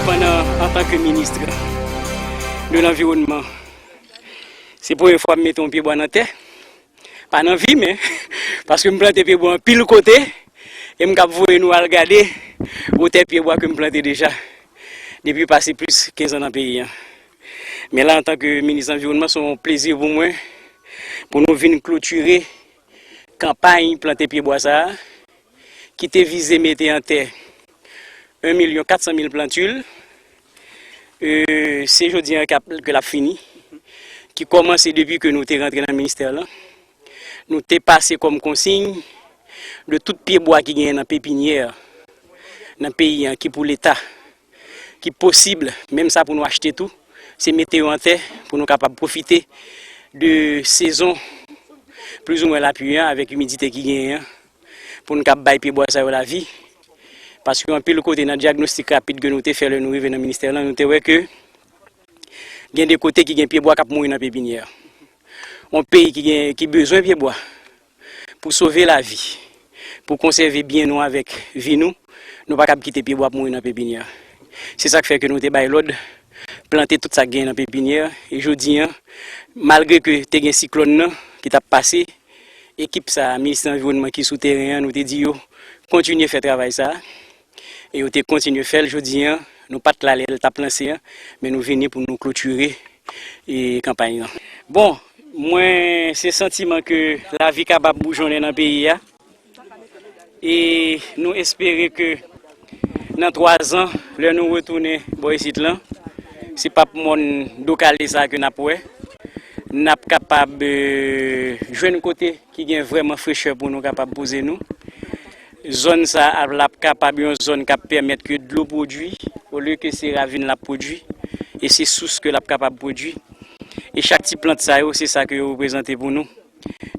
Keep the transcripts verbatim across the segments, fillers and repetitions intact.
Pandan, antanke minis de lanviwònman, se premye fwa m mete yon pye bwa nan tè. Pa nan vi m, paske m plante pye bwa anpil kote, e m kab voye nou al gade wotè pye bwa ke m plante deja depi pase plis kenz an nan peyi an. Men la, antanke minis anviwònman, se yon plezi pou mwen pou nou vin klotire kanpay plante pye bwa sa a, ki te vize mete an tè en milyon kat san mil plantil. E, se jodi an ke l ap fini, ki kòmanse depi ke nou te rantre nan ministè lan. Nou te pase kòm konsiy de tout pye bwa ki genyen nan pepinyè nan peyi an, ki pou Leta, ki posib, menm sa pou nou achte tou, se mete yo an tè pou nou kapab pwofite de sezon plizoumwen lapli an avèk imidite ki genyen an, pou nou kab bay pye bwa sa yo lavi. Paske anpil kote nan dyagnostik rapid ke nou te fè lè nou rive nan ministè lan, nou te wè ke gen de kote ki gen pye bwa k ap mouri nan pepinyè. Yon peyi ki gen, ki bezwen pye bwa pou sove lavi, pou konsève byen nou avèk vi nou, nou pa kab kite pye bwa ap mouri nan pepinyè. Se sa k fè ke nou te bay lòd plante tout sa k genyen nan pepinyè. E jodi an, malgre ke te gen siklòn nan ki t ap pase, ekip sa a, minis anviwònman ki sou teren an, nou te di yo kontinye fè travay sa a. E yo te kontinye fè l. Jodi an, nou pa t la lè l t ap lanse an, men nou vini pou nou klotire, e, kanpay lan. Bon, mwen, se santiman ke lavi kapab boujonnen nan peyi a. E nou espere ke nan twa zan, lè nou retounen bò isit lan, se p ap mòn do kale sa a ke n ap wè. N ap kapab, e, jwenn kote ki gen vrèman frechè pou nou kapab poze nou. Zòn sa a l ap kapab yon zòn k ap pèmèt ke dlo pwodui, olye ke se ravin l ap pwodui, e se sous ke l ap kapab pwodui. E chak ti plant sa yo, se sa ke yo reprezante pou nou.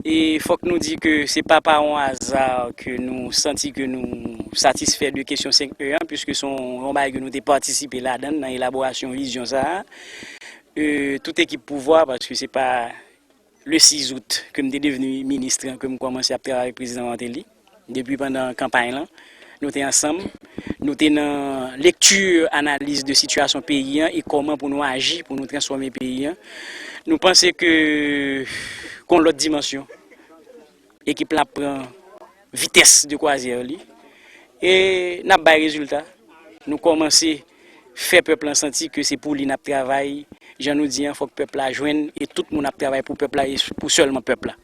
E fòk nou di ke se pa pa yon aza ke nou santi ke nou satisfè de kesyon senk E an, piske se yon, yon bagay ke nou te patisipe ladan l, nan elaborasyon vizyon sa a. E, tout ekip pouvwa, paske se pa le sis out ke m te devni minis lan, ke m kòmanse ap travay avèk prezidan Martelly. Depi pandan kanpay lan, nou te ansanm, nou te nan lekti, analiz de sitiyasyon peyi an e kòman pou nou aji, pou nou transfòme peyi an. Nou panse ke gon lòt dimansyon. Ekip la pran vitès de kwazyè li. E n ap bay rezilta. Nou kòmanse fè pèp lan santi ke se pou li n ap travay. Jan nou di an, fòk pèp la jwenn, e tout moun ap travay pou pèp la e pou sèlman pèp la.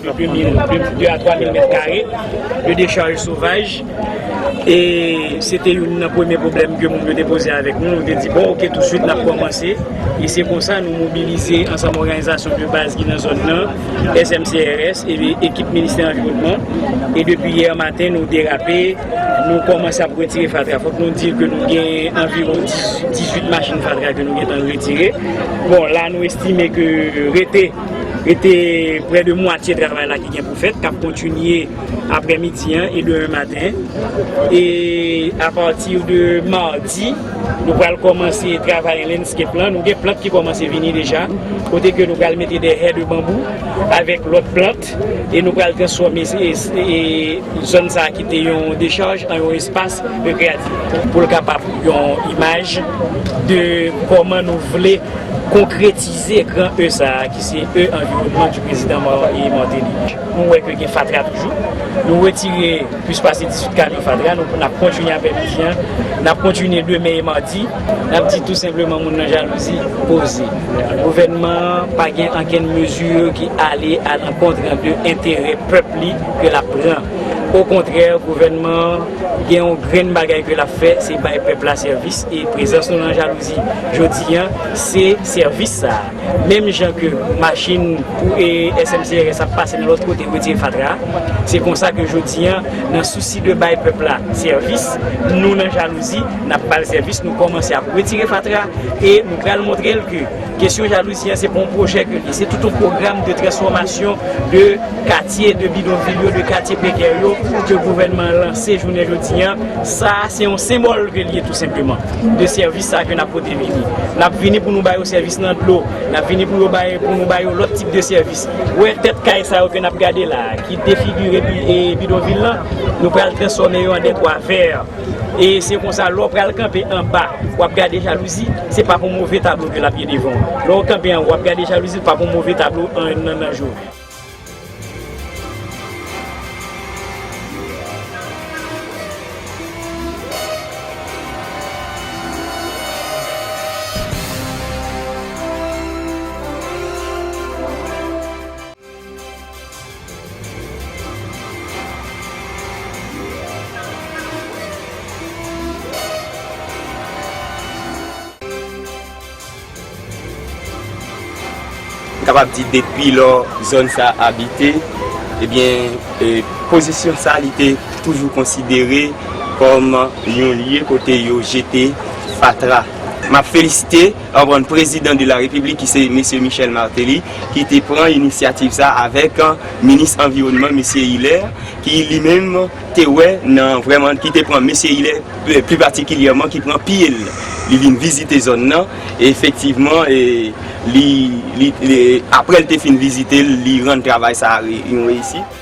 De de mil, de a twa mil mèt kare de dechaj sovaj. E se te youn nan premye pwoblèm ke moun yo te poze avèk nou. Nou te di, bon, oke, touswit n ap kòmanse. E se konsa nou mobilize ansanm òganizasyon de baz ki nan zòn nan, S M C R S, e ekip Ministè Anviwònman. E depi yè maten, nou derape, nou kòmanse ap retire fatra. Fòk nou di ke nou gen anviwon dis, dizuit machin fatra ke nou gentan retire. Bon, la, nou estime ke rete, rete prè de mwatye travay la ki gen pou fèt, k ap kontinye aprèmidi an e demen maten. E apati de madi, nou pral kòmanse travay landscape lan. Nou gen plant ki kòmanse vini deja, kote ke nou pral mete de hè de banbou avèk lòt plant, e nou pral transfòme se, e, zòn sa a ki te yon dechaj an yon espas rekreyatif pou l kapab yon imaj de kòman nou vle konkretize gran E sa a, ki se E anviwònman di prezidan Mar-, e Martelly. Nou wè ke gen fatra toujou. Nou retire plis pase dizuit kamyon fatra. Nou, n ap kontinye aprèmidi an. N ap kontinye demen e madi. N ap di tou senpleman moun nan jalouzi, poze. Gouvènman an pa gen ankenn mezi ki ale alankont de enterè pèp li ke l ap pran. Okontrè, gouvènman an gen yon grenn bagay ke l ap fè, se bay pèp la sèvis, e prezans nou nan jalouzi jodi an, se sèvis sa a. Menm jan ke machin pou, e, S M C R S ap pase nan lòt kote retire fatra a, se konsa ke jodi an, nan sousi de bay pèp la sèvis, nou nan jalouzi, n ap ba l sèvis, nou kòmanse ap retire fatra, e nou pral montre l ke kesyon jalouzi an, se pa yon pwojè ke l ye, se tout yon pwogram de transfòmasyon de katye, de bidonvil yo, de katye prekè yo, ke gouvènman an lanse jounen jodi an. Sa a, se yon senbòl ke l ye, tou senpleman, de sèvis sa a ke n ap pote vini. N ap vini pou nou ba yo sèvis nan dlo, n ap vini pou yo ba, pou nou ba yo lòt tip de sèvis. Wè tèt kay sa yo ke n ap gade la a, ki defigire bi-, e, bidonvil lan, nou pral transfòme yo an de kwa vè. E se konsa, lè w pral kanpe anba, w ap gade jalouzi, se pa pou move tablo ke l ap ye devan w. Lè w kanpe anwo, w ap gade jalouzi, se pa pou move tablo an, nan, nan je w. M kapab di depi lò zòn sa a abite, ebyen, e, pozisyon sa a li te toujou konsidere kòm yon lye kote yo jete fatra. M ap felisite, anvan prezidan de la repiblik ki se mesye Michel Martelly, ki te pran inisyativ sa avèk, e, minis anviwònman, mesye Hilaire, ki li menm te wè nan vrèman, ki te pran mesye Hilaire, e, pli patikilyèman, ki pran pye l. Li vin vizite zòn nan, e efektivman, e, li, li, li, apre l te fin vizite l, li rann travay sa a re-, yon reyisit.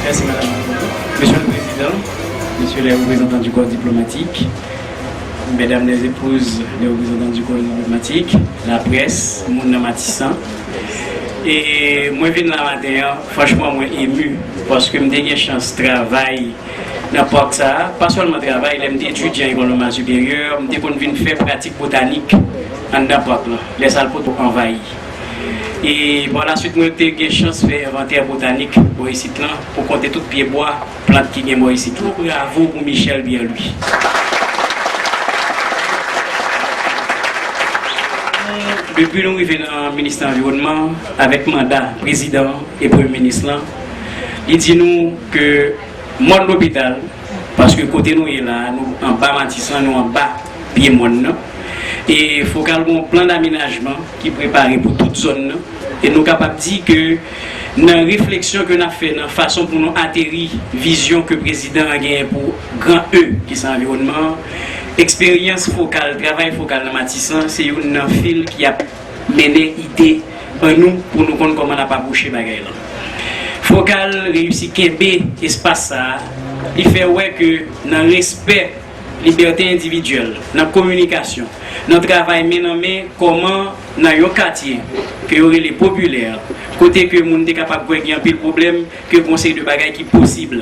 Mèsi, madanm. Mesye le Prezidan, mesye le reprezantan di kò diplomatik, medam le epouz le reprezantan di kò diplomatik, laprès, moun nan Matisan. E mwen vin la maten an, franchman, mwen emu, paske m te gen chans travay nan pak sa a, pa sèlman travay, lè m te etidyan ekòl nòmal siperyè, m te konn vin fè pratik botanik anndan pak lan, lè Salpoto anvayi. E pa laswit, mwen te gen chans fè envantè botanik bò isit lan, pou konte tout pye bwa, plant ki gen bò isit lan. Bravo pou Michel Pierre Louis. Depi nou rive nan ministè anviwònman, avèk manda prezidan e premye minis lan, li di nou ke mòn lopital, paske kote nou ye la a, nou anba Matisan, nou anba pye mòn nan. E Fokal gen yon plan d'amenajman ki prepare pou tout zòn nan. E nou kapab di ke nan refleksyon ke n ap fè nan fason pou nou ateri vizyon ke prezidan an genyen pou gran E, ki se anviwònman an, eksperyans Fokal, travay Fokal nan Matisan, se youn nan fil ki ap mennen ide an nou pou nou konn kòman n ap apwoche bagay lan. Fokal reyisi kenbe espas sa a, li fè wè ke nan respè libète endividyèl, nan kominikasyon, nan travay men nan men, kòman nan yon katye Yo rele popilè, kote ke moun te kapab kwè gen anpil pwoblèm, ke gon seri de bagay ki posib.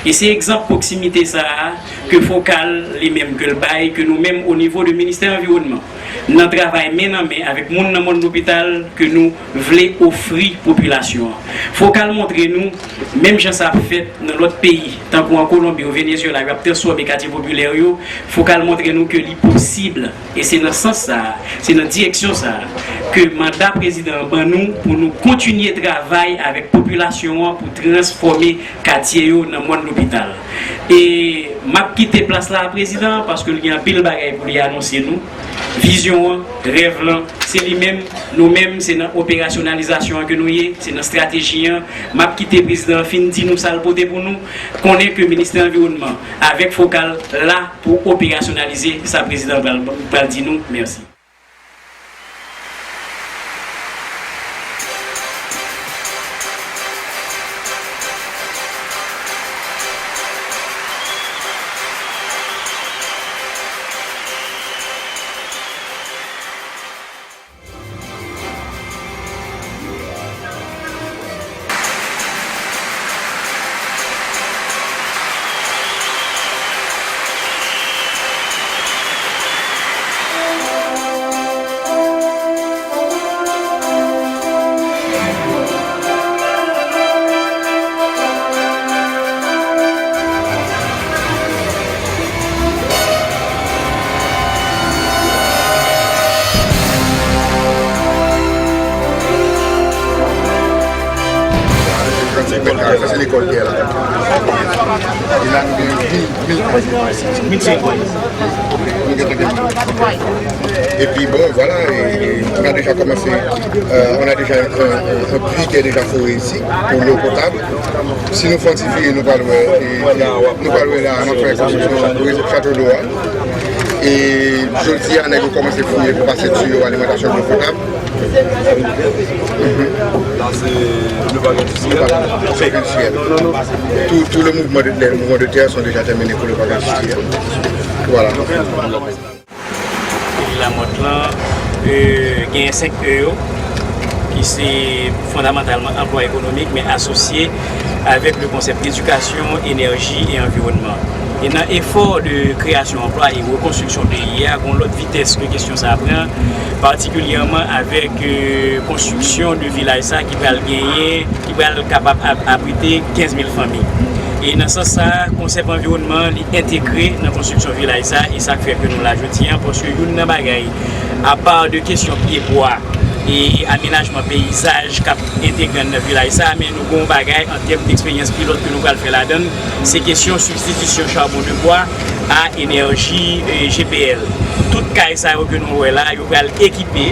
E se egzanp pwoksimite sa a ke Fokal li menm ke l bay, ke nou menm o nivo de Ministè Anviwònman, nan travay men nan men avèk moun nan mòn lopital ke nou vle ofri popilasyon an. Fokal montre nou, menm jan sa ap fèt nan lòt peyi, tankou an Kolonbi, o Venezuela, yo ap transfòme katye popilè yo, Fokal montre nou ke li posib. E se nan sans sa a, se nan direksyon sa a, ke manda prezidan an ban nou pou nou kontinye travay avèk popilasyon an pou transfòme katye yo nan mòn lopital. E m ap kite plas la a prezidan an, paske l gen anpil bagay pou li anonse nou. Vizyon an, rèv lan, se li menm. Nou menm, se nan operasyonalizasyon an ke nou ye, se nan estrateji an. M ap kite prezidan an fin di nou sa l pote pou nou. Konnen ke Ministè Anviwònman avèk Fokal la pou operasyonalize sa prezidan an pral, pral di nou. Mèsi. Sa se lekòl tè la. E la nou gen mil, mil. Epi bon, vwala, e, e, on a déjà commencé, euh, on a déjà un, un, un puits qui est déjà foré ici pour l'eau potable. Si nou fè yon ti vire, nou pral wè, e, nou pral wè la, nou fè konstriksyon rezo chato dlo a. E jodi a, nèg yo kòmanse fouye pou pase tiyo alimantasyon dlo potab. La, se le bagay industriel. Sauf industriel. Tout, tout le mouvement de, les mouvements de terre sont déjà terminés pour le bagay industriel. Voilà. Vil Lamòt lan, euh, genyen senk E yo, ki se fondamantalman anplwa ekonomik, men asosye avèk le konsèp edikasyon, enèji e anviwònman. E nan efò de kreyasyon anplwa e rekonstriksyon peyi a, gon lòt vitès ke kesyon sa a pran, patikilyèman avèk, euh, konstriksyon de vilaj sa ki pral genyen, ki pral kapab ab-, abrite kenz mil fanmi. E nan sans sa a, konsèp anviwònman, li entegre nan konstriksyon vilaj sa a, e sa k fè ke nou la jodi a, paske youn nan bagay, apa de kesyon pyebwa, e amenajman peyizaj k ap entegre n nan vilaj sa a, men nou gen yon bagay an tèm de eksperyans pilòt ke nou pral fè ladan l, se kesyon sibstitisyon chabon de bwa a enèji, e, G P L. Tout kay sa yo ke nou wè la, yo pral ekipe,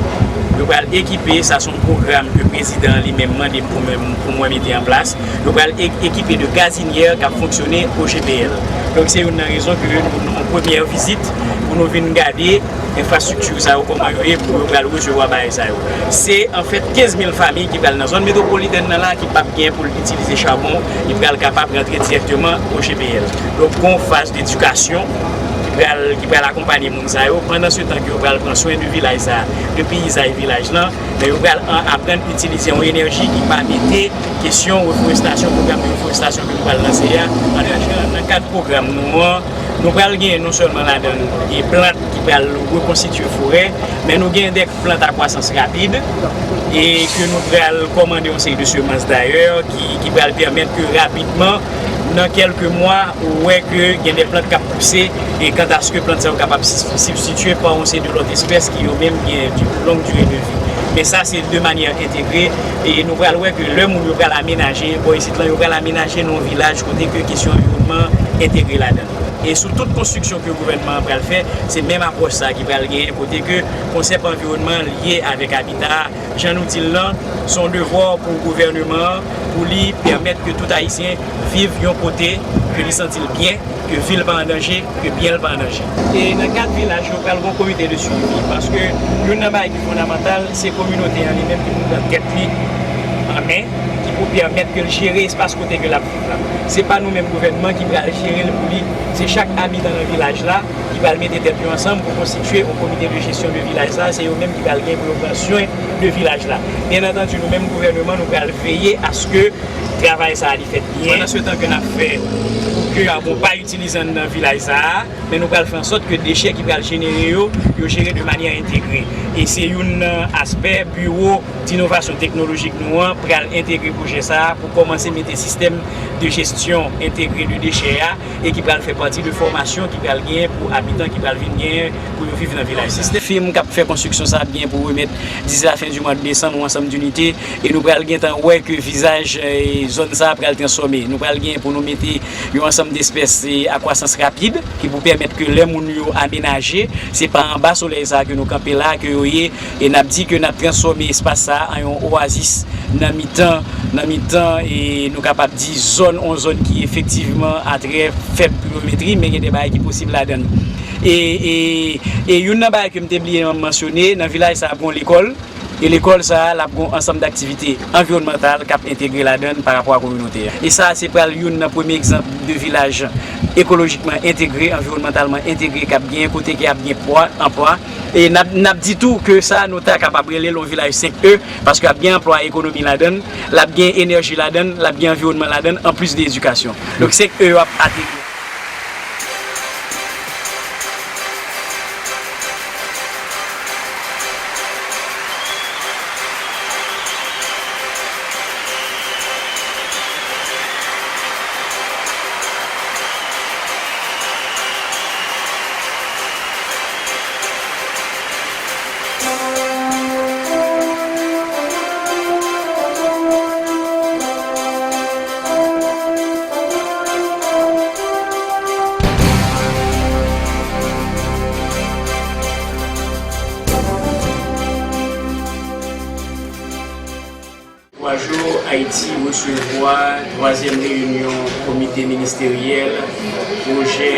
yo pral ekipe, sa se yon pwogram ke prezidan an li menm mande pou mwen, pou mwen mete an plas. Yo pral e-, ekipe de gazinyè k ap fonksyone o G P L. Donk, se youn nan rezon ke nou, nou, yon premyè vizit pou nou vin gade enfrastrikti sa yo, kòman yo ye, pou yo pral resevwa bagay sa yo. Se, anfèt, kenz mil fanmi ki pral nan zòn metwopolitèn nan la, ki p ap gen pou l itilize chabon, li pral kapab rantre dirèkteman o G P L. Donk, gon faz dedikasyon ki pral, ki pral akonpanye moun sa yo, pandan se tan ke yo pral pran swen de vilaj sa, de peyizaj vilaj lan, men yo pral an-, aprann itilize yon enèji ki pa mete kesyon reforestasyon, pwogram de reforestasyon ke nou pral lanse a, an, nan kad pwogram nou an, nou pral genyen non sèlman ladan l de plant ki pral rekonstitye forè, men nou gen de plant a kwasans rapid, e ke nou pral kòmande yon seri de semans dayè ki, ki pral pèmèt ke rapidman, nan kèlke mwa, ou wè ke gen de plant k ap pouse, e kantaske plant sa yo kapab sis-, sibstitye pa yon seri de lòt espès ki yo menm gen di-, long dire de vi. Men sa se de manyè entegre, e nou pral wè ke lè moun yo pral amenaje bò isit lan, yo pral amenaje nan yon vilaj kote ke kesyon anviwònman entegre ladan l. E sou tout konstriksyon ke gouvènman an pral fè, se menm apwòch sa ki pral genyen, kote ke konsèp anviwònman lye avèk abita a. Jan nou di l lan, se yon devwa pou gouvènman an, pou li pèmèt ke tout Ayisyen viv yon kote ke li santi l byen, ke vi l pa an danje, ke byen l pa an danje. E nan kad vilaj yo, pral gon komite de swivi, paske youn nan bagay ki fondamantal, se kominote an li menm ki pou pran tèt li an men, ki pou pèmèt ke l jere espas kote ke l ap viv la. Se pa nou menm gouvènman ki pral jere l pou li, se chak abitan nan vilaj la ki pral mete tèt yo ansanm pou konstitye yon komite de jesyon de vilaj sa, se yo menm ki pral gen pou yo pran swen de vilaj la. Byen antandi, nou menm gouvènman, nou pral veye aske travay sa a li fèt byen. Pandan se tan ke n ap fè pou ke a bon pa itilize anndan vilaj sa a, men nou pral fè an sòt ke dechè ki pral jenere yo, yo jere de manyè entegre. E se youn nan aspè biwo d'innovasyon teknolojik nou an pral entegre pwojè sa a pou kòmanse mete sistèm de jesyon entegre de dechè a e ki pral fè pati de fòmasyon ki pral genyen pou abitan ki pral vin genyen pou yo viv nan vilaj sa. Sistèm fim k ap fè konstriksyon sa a ap genyen pou remèt disi la fen di mwa de desanm yon ansanm dinite e nou pral gentan wè ke vizaj, eh, zòn sa a pral transfòme. Nou pral genyen pou nou mete yon ansanm despès, eh, a kwasans rapid ki pou pèmèt ke lè moun yo amenaje, se pa anba solèy sa a ke nou kanpe la ke yo ye, e n ap di ke n ap transfòme espas sa a an yon oazis nan mitan, nan mitan, e nou kapab di zòn, yon zòn ki efektivman a trè fèb pluvyometri, men gen de bagay ki posib ladan l. E, e, e youn nan bagay ke m te bliye mansyone, nan vilaj sa a ap gen yon lekòl, e lekòl sa a, l ap gen yon ansanm daktivite anviwònmantal k ap entegre ladan l pa rapò a kominote a. E sa a, se pral youn nan premye egzanp de vilaj ekolojikman entegre, anviwònmantalman entegre k ap genyen, kote ke ap gen pwa, anplwa. E n ap, n ap di tou ke sa a, nou ta kapab rele l yon vilaj senk E, paske ap gen anplwa ekonomi ladan l, l ap gen enèji ladan l, l ap gen anviwònman ladan l, anplis de edikasyon. Donk, senk E yo ap atenn. Twa jou, Ayiti resevwa twazyèm reyinyon komite ministeryèl pwojè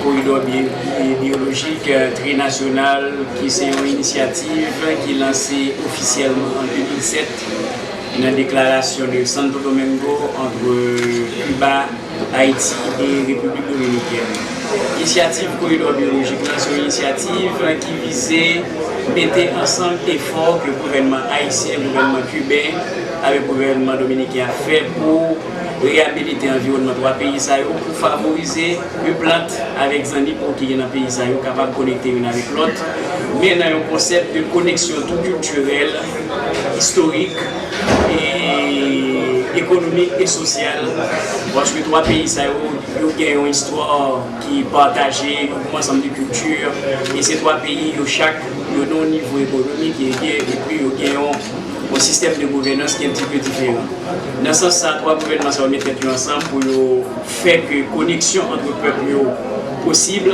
koridò bi-, bi-, biyolojik, eh, trinasyonal, ki se yon inisyativ ki lanse ofisyèlman an de mil sèt nan deklarasyon de Santo Domingo, entre Cuba, Ayiti e Repiblik Dominikèn. Inisyativ koridò biyolojik lan se yon inisyativ ki vize mete ansanm efò ke gouvènman ayisyen, gouvènman kiben avèk gouvènman dominiken ap fè pou reyabilite anviwònman twa peyi sa yo, pou favorize ke plant avèk zannipo ki gen nan peyi sa yo kapab konekte youn avèk lòt, men nan yon konsèp de koneksyon tou kiltirèl, istorik, e ekonomik e sosyal, paske twa peyi sa yo, yo gen yon istwa ki pataje, yo gen yon ansanm de kilti, e se twa peyi yo chak, yo nan yon nivo ekonomik elve, epi yo gen yon, yon sistèm de gouvènans ki yon ti pe diferan. Nan sans sa, twa gouvènman sa yo met tèt yo ansanm pou yo fè ke koneksyon ant pèp yo posib.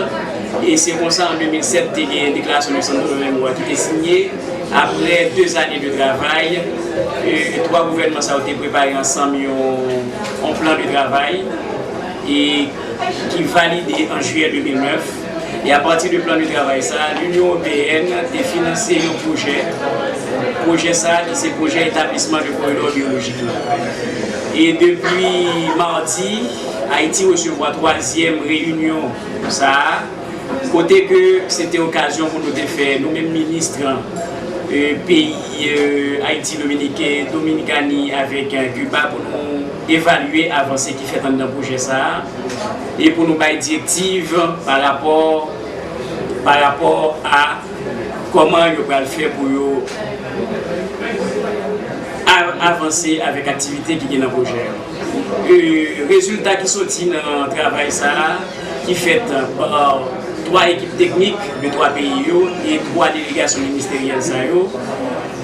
E se konsa, an de mil sèt, te gen deklarasyon de Santo Domingo a ki te sinye. Apre de zane de travay, e, twa gouvènman sa yo te prepare ansanm yon, yon plan de travay e ki valide an jiyè de mil nèf. E apati de plan de travay sa, Linyon Ewopeyèn te finanse yon pwojè. Pwojè sa ki se pwojè etablisman de koridò biyolojik la. E depi madi, Ayiti resevwa twazyèm reyinyon sa a, kote ke se te okazyon pou nou te fè, nou menm minis, e, peyi, e, Ayiti, Dominiken, Dominikani avèk, e, Kiba pou nou evalye avanse ki fèt anndan pwojè sa a e pou nou bay direktiv pa rapò, pa rapò a kòman yo pral fè pou yo a-, avanse avèk aktivite ki gen nan pwojè a. E, rezilta ki soti nan travay sa a, ki fèt pa twa ekip teknik de twa peyi yo e twa delegasyon ministeryèl sa yo,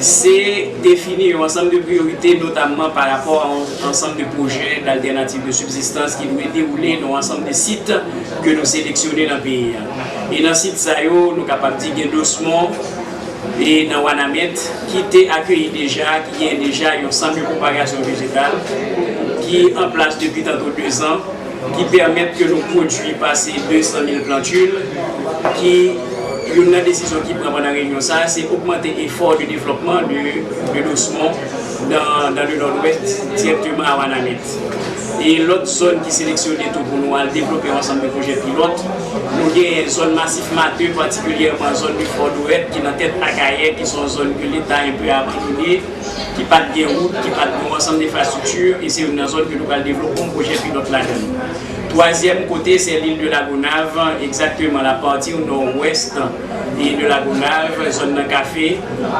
se defini yon ansanm de priyorite, notamman pa rapò a yon ansanm de pwojè daltènativ de sibzistans ki dwe dewoule nan yon ansanm de sit ke nou seleksyone nan peyi a. E nan sit sa yo, nou kapab di gen Dosmon, e nan Wanament, ki te akeyi deja, ki gen deja yon sant de pwopagasyon vejetal ki an plas depi tanto de zan, ki pèmèt ke nou pwodui pase de san mil plantil, ki youn nan desizyon ki pran pandan reyinyon sa a, se ogmante efò de devlòpman de, de Dosmon dans, dans le Nord-Ouest, dirèkteman a Wanament. E lòt zòn ki seleksyone tou pou nou al devlope yon ansanm de pwojè pilòt, nou gen zòn Masif Matè, patikilyèman zòn de Fò Dwèt ki nan tèt Akayè, ki se yon zòn ke Leta enpe abandone, ki pa t gen wout, ki pa t gen yon ansanm de enfrastrikti, e se youn nan zòn ke nou pral devlope yon pwojè pilòt ladan l. Twazyèm kote, se l'île de la Gonâve, egzakteman la pati nò-wès e de la Gonâve, zòn nan kafe,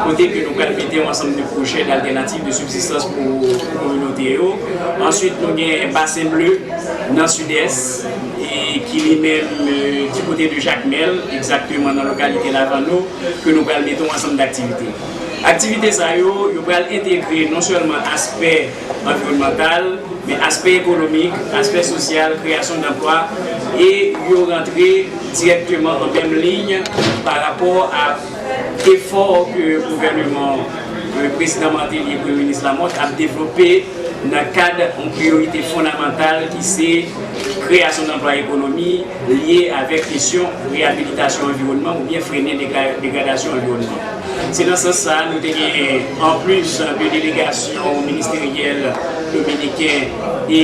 kote ke nou pral mete yon ansanm de pwojè d'altènativ de sibzistans pou, pou kominote yo. Answit, nou gen Basen Ble nan sidès, e ki li menm, e, di kote de Jakmèl, egzakteman nan lokalite Lavanno, ke nou pral mete yon ansanm d'aktivite. Aktivite sa yo, yo pral entegre non sèlman aspè anviwònmantal, men aspè ekonomik, aspè sosyal, kreyasyon danplwa, e yo rantre dirèkteman an menm liy pa rapò a efò ke gouvèneman, eh, Prezidan Martelly e Premye Minis Lamothe ap devlope nan kad yon priyorite fondamantal ki se kreyasyon danplwa ekonomi lye avèk kesyon reyabilitasyon anviwònman oubyen frennen degra-, degradasyon anviwònman. Se nan sans sa a, nou te gen, anplis de delegasyon ministeryèl dominiken e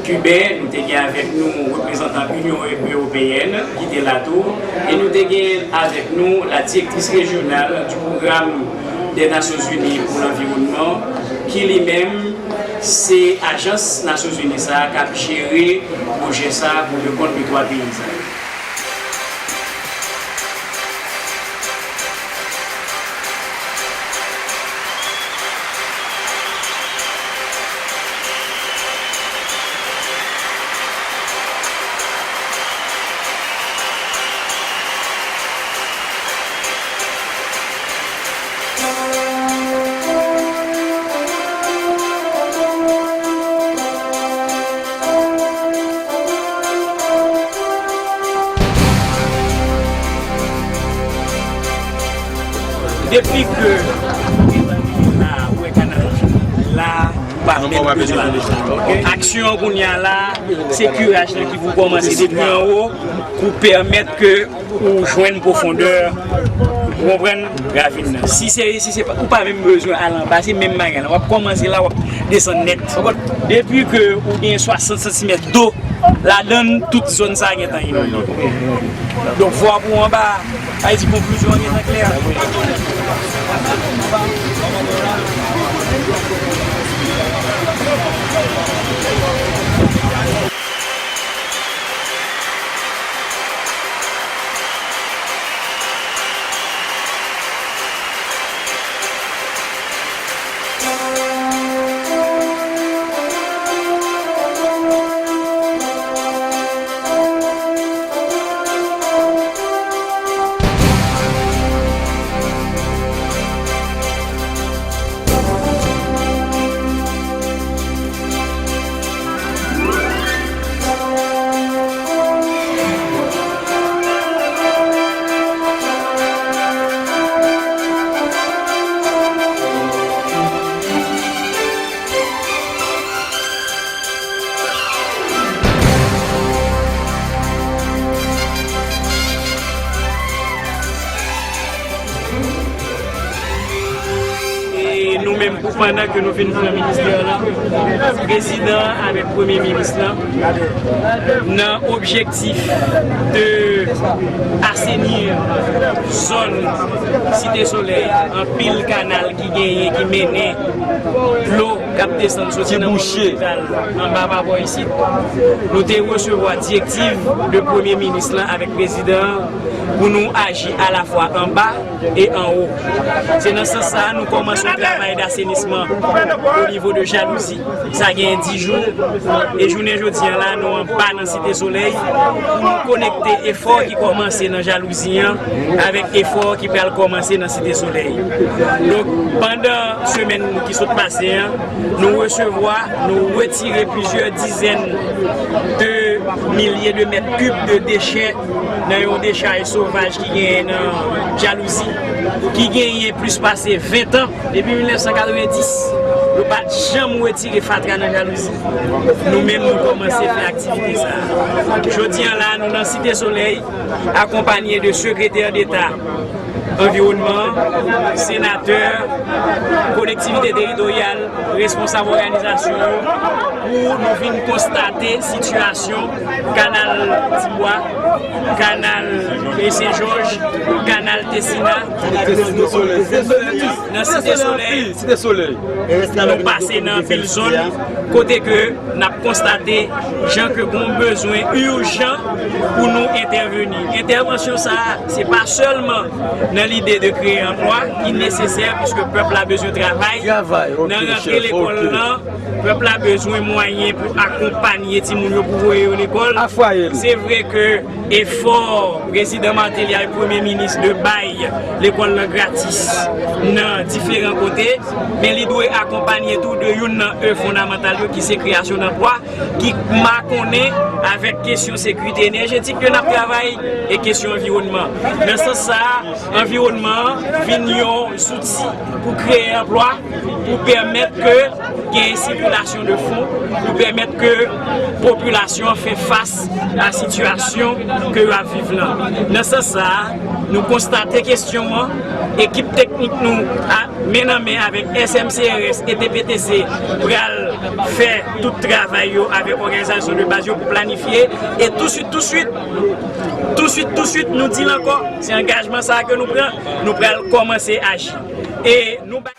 kiben, nou te gen avèk nou reprezantan Inyon Ewopeyèn ki te la tou, e nou te gen avèk nou la directrice régionale du programme des Nations Unies pour l'environnement, ki li menm se ajans Nasyonzini sa a k ap jere pwojè sa a pou le kont de twa peyi sa yo. Depi ke ou wè kanal la, ou pa mèt bezwen ale la. Aksyon an kounye a la, se kiraj lan ki pou kòmanse depi anwo pou pèmèt ke ou jwenn pwofondè, ou konprann, ravin nan. Si se, si se pa, ou pa menm bezwen al anba, se menm bagay la. W ap kòmanse la, w ap desann nèt. Depi ke ou gen swasant santimèt do ladan l, tout zòn sa a gentan inonde. Donk, vwa pou anba, sa vle di konklizyon an gentan klè. E nou menm, pou pandan ke nou vin pran ministè la, prezidan avèk premye minis lan, nan objektif de aseni zòn Site Solèy, anpil kanal ki genyen ki mennen dlo k ap desann soti nan mòn lopital anba pa bò isit. Nou te resevwa direktiv de premye minis lan avèk prezidan an pou nou aji alafwa anba e anwo. Se nan sans sa a nou kòmanse yon travay dasenisman o nivo de Jalouzi. Sa gen dis jou. E jounen jodi an la, nou anba nan Site Solèy pou nou konekte efò ki kòmanse nan Jalouzi an avèk efò ki pral kòmanse nan Site Solèy. Donk, pandan semèn ki sot pase an, nou resevwa, nou retire plizyè dizèn de milye de mèt kib de dechè nan yon dechaj sovaj ki genyen nan Jalouzi, ki genyen plis pase ven tan, depi mil nèf san katrevenndis, yo pa t janm retire fatra nan Jalouzi. Nou menm, nou kòmanse fè aktivite sa a. Jodi an la, nou nan Site Solèy, akonpanye de sekretè deta Anviwònman, senatè, kolektivite teritoryal, responsab òganizasyon yo, pou nou vin konstate sitiyasyon kanal Tibwa, kanal Sen Jòj, kanal Tesina, nan Site Solèy. Nou pase nan anpil zòn kote ke n ap konstate jan ke gon bezwen ijan pou nou entèveni. Entèvansyon sa a, se pa sèlman nan lide de kreye anplwa ki nesesè, piske pèp la bezwen travay. Nan rantre lekòl lan, pèp la bezwen mwayen pou akonpanye timoun yo, pou voye yo lekòl. Se vre ke efò prezidan Martelly avèk premye minis de bay lekòl lan gratis nan diferan kote, men li dwe akonpanye tou de youn nan E fondamantal yo, ki se kreyasyon danplwa, ki makonnen avèk kesyon sekirite enèjetik ke n ap travay e kesyon anviwònman. Nan sans sa a, anviwònman an vin yon zouti pou kreye anplwa, pou pèmèt ke gen sikilasyon de fon, pou pèmèt ke popilasyon an fè fas a sitiyasyon ke yo ap viv lan. Nan sans sa a, nou konstate kesyon an, ekip teknik nou a men nan men avèk S M C R S e T P T C pral fè tout travay yo avèk òganizasyon de baz yo pou planifye, e touswit, touswit, touswit, touswit, nou di l ankò, se angajman sa a ke nou pran, nou pral kòmanse aji. E nou bay